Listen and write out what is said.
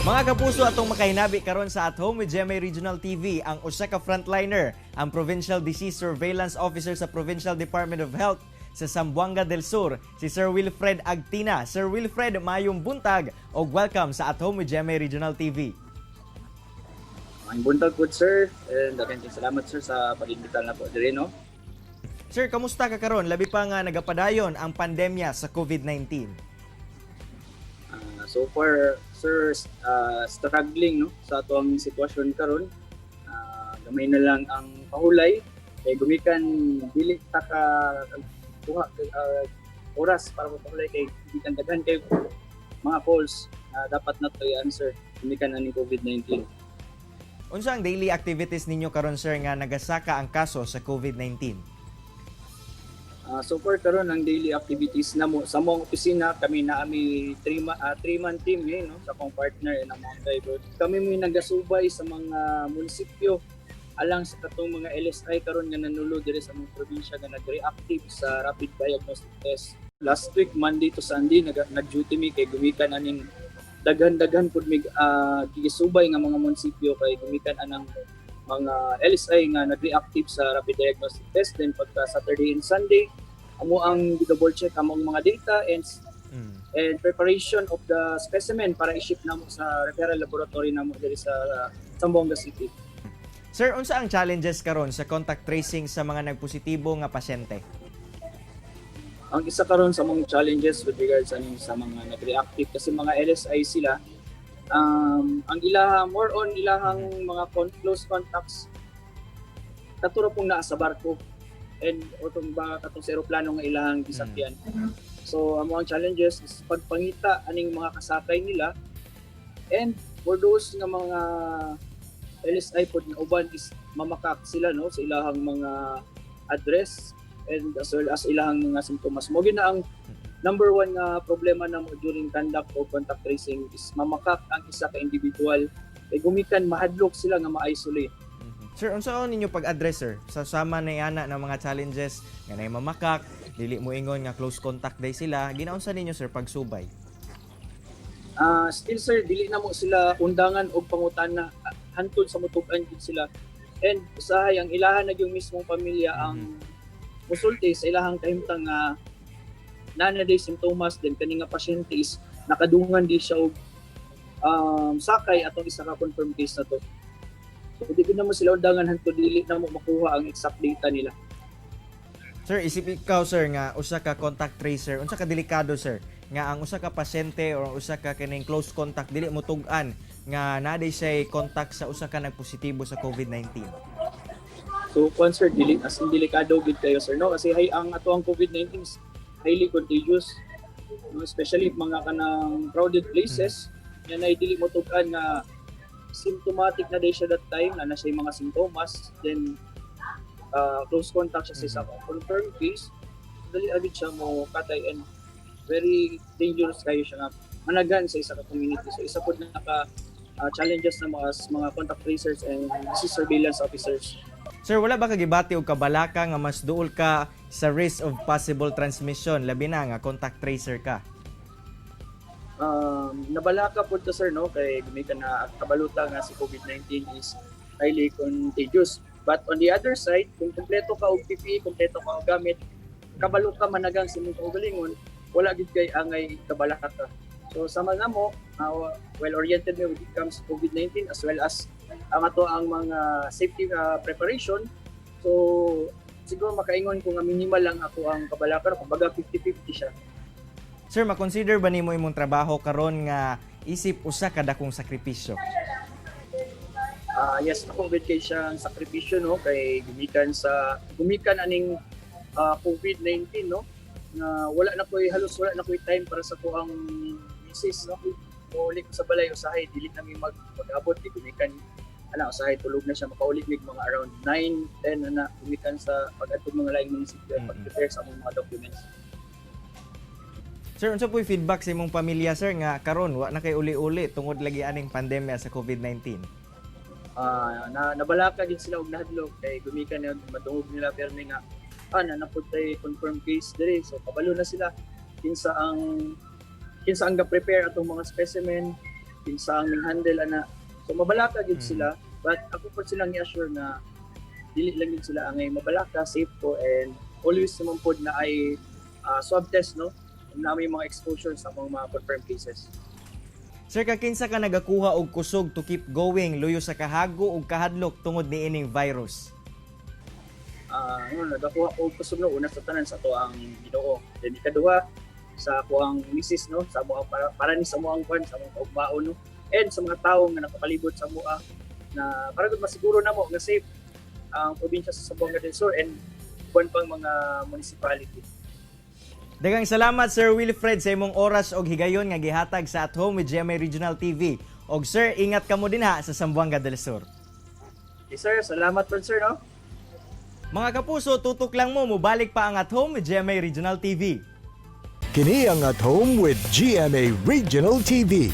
Mga kapuso, atong makahinabi karon sa At Home with GMA Regional TV ang usa ka frontliner, ang Provincial Disease Surveillance Officer sa Provincial Department of Health sa Zamboanga del Sur, si Sir Wilfred Agtina. Sir Wilfred, mayong buntag og welcome sa At Home with GMA Regional TV. Maayong buntag po, sir, and daghan salamat, sir, sa pag-imbita na po diri, no. Sir, kamusta ka karon? Labi pa nga nagapadayon ang pandemya sa COVID-19. So far, sir, struggling, no, sa atoang sitwasyon karon. Gamay na lang ang pahulay kay gumikan dili ta ka kuha oras para mapahulay kay gikan daghan kay mga calls na dapat nato i-answer gumikan ani COVID-19. Unsa ang daily activities ninyo karon, sir, nga nagasaka ang kaso sa COVID-19? So far karon, ang daily activities namo sa among opisina, kami na ami three man team eh, no, sa akong partner and ang mga driver. Kami mo nagasubay sa mga munisipyo alang sa katong mga LSI karon nga nanulo diri sa among probinsya nga nag-reactive sa rapid diagnostic test. Last week, Monday to Sunday, nag-duty mi kay gumikan aning daghan-daghan pud mig gisubay nga mga munisipyo kay gumikan anang mga LSI nga nag-reactive sa rapid diagnostic test. Then pagka Saturday and Sunday, amo ang double check among mga data and preparation of the specimen para i-ship namo sa referral laboratory namo diri sa Zamboanga City. Sir, unsa ang challenges karon sa contact tracing sa mga nagpositibo nga pasyente? Ang isa karon sa mga challenges with regards ani sa mga nag-reactive kasi mga LSI sila, ang ilaha more on ilahang mga close contacts kato ra pong naa sa barko and or kung ba katong sa eroplano nga ilahang gisakyan. So ang mga challenges is pagpangita aning mga kasakay nila, and for those nga mga LSI pod nga uban is mamakak sila, no, sa ilahang mga address and as well as ilahang mga simptomas. Mo na ang number one nga problema namo during conduct o contact tracing is mamakak ang isa ka individual kay gumikan mahadlok sila nga ma-isolate. Sir, unsa ninyo pag-address, sir, sa sama na ana ng mga challenges nga nay mamakak, dili mo ingon nga close contact day sila, ginaunsa ninyo, sir, pagsubay? Still, sir, dili na mo sila undangan og pangutana hantod sa mutug-an gid sila. And usahay ang ilahan na yung mismong pamilya ang musulti sa ilahang kahimtang nga naa na day simptomas, then kani nga pasyente is nakadungan di siya og sakay atong isa ka confirmed case na to. So di gud na mo sila undangan hantod dili na mo makuha ang exact data nila. Sir, isip ikaw, sir, nga usa ka contact tracer, unsa ka delikado, sir, nga ang usa ka pasyente or usa ka kining close contact dili mo tug-an nga naa day siya contact sa usa ka nagpositibo sa COVID-19? So kwan, sir, dili as in delikado gid kayo, sir, no, kasi hay ang ato ang COVID-19 is highly contagious. No, especially if mga kanang crowded places yan ay dili mo tug-an nga symptomatic na day siya that time na na siya mga simptomas, then close contact siya sa isa ka confirmed case, dali agad siya mo katay and very dangerous kayo siya nga managan sa isa ka community. So isa pod naka challenges na mga contact tracers and disease surveillance officers. Sir, wala ba kagibati og kabalaka nga mas duol ka sa risk of possible transmission, labi na nga contact tracer ka? Nabalaka po to, sir, no, kay gumikan na kabaluta nga si COVID-19 is highly contagious. But on the other side, kung kumpleto ka og PPE, kumpleto ka og gamit, kabalo ka managang sa imong kaugalingon, wala gid kay angay kabalaka ka. So sama namo, well oriented mi when it comes to COVID-19 as well as ang ato ang mga safety preparation. So siguro makaingon ko nga minimal lang ako ang kabalaka, kumbaga 50-50 siya. Sir, makonsider ba nimo imong trabaho karon nga isip usa ka dakong sakripisyo? Ah, yes, ako gud kay siyang sakripisyo, no, kay gumikan aning COVID-19, no, nga wala na koy halos wala na koy time para sa akoang misis, no. Muuli ko sa balay usahay dili na mi mag-abot kay gumikan ana usahay tulog na siya, makauli mig mga around 9, 10 ana gumikan sa pag-adto mga laing munisipyo pag-prepare sa among mga documents. Sir, unsa po'y feedback sa imong pamilya, sir, nga karon wa na kay uli-uli tungod lagi aning pandemya sa COVID-19? Na nabalaka din sila og nahadlok kay gumikan na madungog nila permi nga na napud tay confirmed case diri, so kabalo na sila kinsa ang ga-prepare atong mga specimen. Kinsa ang handle ana. So mabalaka gyud sila, but ako po silang i-assure na dili lang gyud sila angay mabalaka, safe ko, and always naman pod na ay swab test, no, na may mga exposure sa mga confirmed cases. Sir, kakinsa ka nagakuha og kusog to keep going luyo sa kahago ug kahadlok tungod niining virus? Ano, nagakuha ko kusog, no, una sa tanan sa ato ang Ginoo. Then ikaduha sa ako ang misis, no, sa amo para ni sa amo ang kwan, sa among kaugmaon, no, and sa mga tawo nga nakapalibot sa amoa na para gud masiguro namo nga safe ang probinsya sa Zamboanga del Sur and uban pang mga municipality. Daghang salamat, Sir Wilfred, sa imong oras og higayon nga gihatag sa At Home with GMA Regional TV. Og sir, ingat kamo dinha sa Zamboanga del Sur. Okay, sir, salamat po, sir, no. Mga kapuso, tutok lang mo, mubalik pa ang At Home with GMA Regional TV. Kini ang At Home with GMA Regional TV.